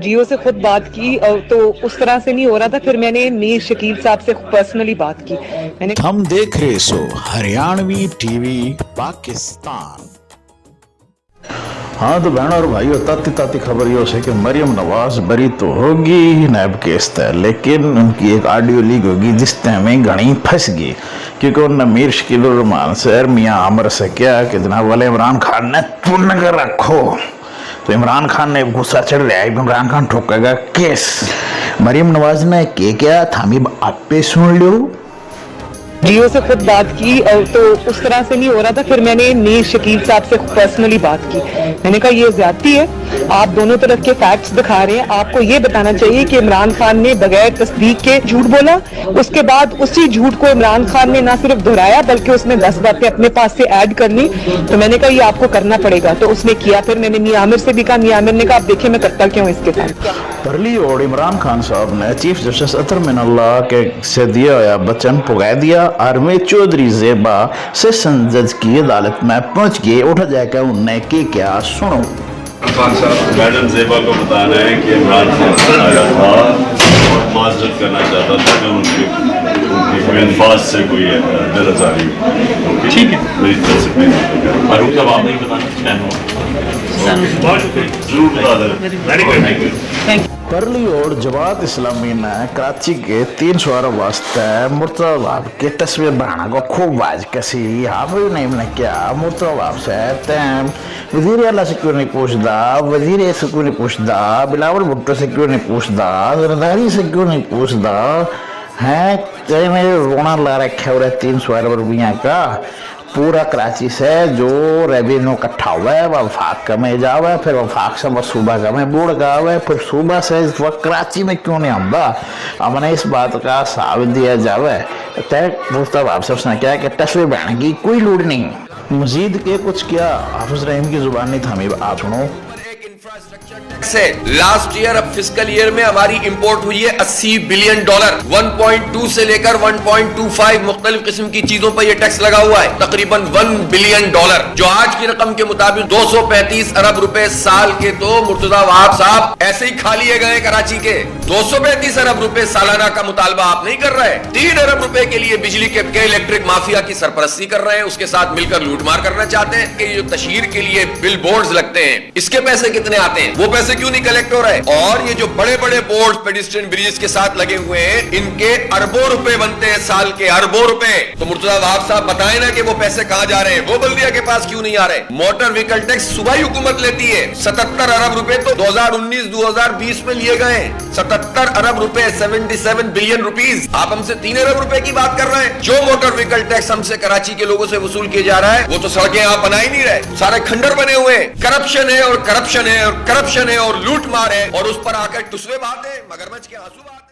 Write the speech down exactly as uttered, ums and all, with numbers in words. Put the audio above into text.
डीओ से खुद बात की, अ, तो उस तरह से नहीं हो रहा था। फिर मैंने मीर शकील साहब से पर्सनली बात की। मैंने हम देख रहे सो हरियाणवी टीवी पाकिस्तान। हाँ तो बहनों और भाइयों, ताती ताती खबर यो है कि मरियम नवाज बरी तो होगी नैब केस तै, लेकिन उनकी एक ऑडियो लीक होगी जिस तै मैं घणी फंस गई, क्योंकि उनने मीर शकील रहमान से और मियाँ आमिर से कहा कि जनाब वाले इमरान खान ने चुन कर रखो। तो इमरान खान ने गुस्सा चढ़ रहा है, इमरान खान ठोकेगा केस। मरियम नवाज ने के क्या, थामी आपे सुन लो। डीओ से खुद बात की, अ, तो उस तरह से नहीं हो रहा था। फिर मैंने मीर शकील साहब से पर्सनली बात की। मैंने कहा, "ये ज्यादती है, आप दोनों तरफ के फैक्ट्स दिखा रहे हैं। आपको ये बताना चाहिए कि इमरान खान ने बगैर तस्दीक के झूठ बोला, उसके बाद उसी झूठ को इमरान खान ने ना सिर्फ दोहराया, बल्कि उसने दस बातें अपने पास से ऐड कर ली।" तो मैंने कहा, "ये आपको करना पड़ेगा।" तो उसने किया। फिर मैंने मियाँ आमिर से भी कहा, मियाँ आमिर ने कहा, "आप देखिए, मैं करता क्या हूँ इसके साथ।" परली ओर इमरान खान साहब ने चीफ जस्टिस अतर मिनल्ला के से दिया होया वचन पुगा दिया और वे चौधरी जेबा सेशन जज की अदालत में पहुंच गए। उठ जाकर उनने के क्या, सुनो। खान साहब, मैडम जेबा को बताना है कि इमरान खान आया था और माजरत करना चाहता था कि उनकी, उनकी कोई अल्फाज से कोई, अ, दरअजारी हुई। ठीक है। मेरी तरफ से कोई और जब आप नहीं बताना, जरूर बता देना। परली ओर जमात इस्लामी ने कराची के तीन सौ अरब वास्ते मुर्तजा वाहब के तस्वीर बनाने को खूब वाज कसी। हाफिज नईम ने क्या मुर्तजा वाहब से तैं वजीर आला से क्यों नहीं पूछदा, वजीर से क्यों नहीं पूछदा, बिलावल भुट्टो से क्यों नहीं पूछदा, जरदारी से क्यों नहीं पूछदा? हैं, तेने रोना ला रखा है तीन सौ अरब रुपया का। पूरा कराची से जो रेवेन्यू इकट्ठा हुआ है, वफाक में जावे, फिर वफाक से वह सूबा में बोर्ड का आवे, फिर सूबा से वह कराची में क्यों नहीं आंदा? हमने इस बात का हिसाब दिया जावे। तय मुर्तजा वाहब से उसने कहा कि तस्वीर बनाने की कोई लोड़ नहीं। मजीद के कुछ क्या, हाफिज रहीम की जुबानी थामी आप सुनो। से लास्ट ईयर, अब फिस्कल ईयर में हमारी इंपोर्ट हुई है अस्सी billion dollar. One point two से लेकर वन पॉइंट टू फ़ाइव मुख्तलिफ किस्म की चीजों पर यह टैक्स लगा हुआ है, तकरीबन वन बिलियन डॉलर, जो आज की रकम के मुताबिक दो सौ पैंतीस अरब रुपए साल के। तो मुर्तजा वाहब साहब ऐसे ही खा लिए गए कराची के। दो सौ पैंतीस अरब रुपए सालाना का मुतालबा आप नहीं कर रहे, तीन अरब रुपए के लिए बिजली के, के इलेक्ट्रिक माफिया की सरपरस्ती कर रहे हैं, उसके साथ मिलकर लूटमार करना चाहते हैं कि ये जो तशहीर के लिए बिल बोर्ड्स लगते हैं, इसके पैसे कितने आते हैं, वो पैसे क्यों नहीं कलेक्ट हो रहे? और ये जो बड़े-बड़े बोर्ड्स पेडिस्ट्रियन ब्रिजेस के साथ लगे हुए हैं, इनके अरबों रुपए बनते हैं साल के, अरबों रुपए। तो मुर्तजा वाहब साहब बताएं ना कि वो पैसे कहाँ जा रहे हैं, वो बल्दिया के पास क्यों नहीं आ रहे? मोटर व्हीकल टैक्स सूबाई हुकूमत लेती है, सतहत्तर अरब रुपए तो दो हज़ार उन्नीस दो हज़ार बीस में लिए गए, सतहत्तर अरब रुपए, सेवेंटी सेवन बिलियन रुपीज। आप हमसे तीन अरब रुपए की बात कर रहे हैं। जो मोटर व्हीकल टैक्स हमसे कराची के लोगों से वसूल किया जा रहा है, वो तो सड़कें आप बना ही नहीं रहे, सारे खंडर बने हुए हैं। करप्शन है और करप्शन है और करप्शन है और लूट मार है, और उस पर आकर टुसवे बहाते हैं, मगरमच्छ के आंसू बहाते हैं।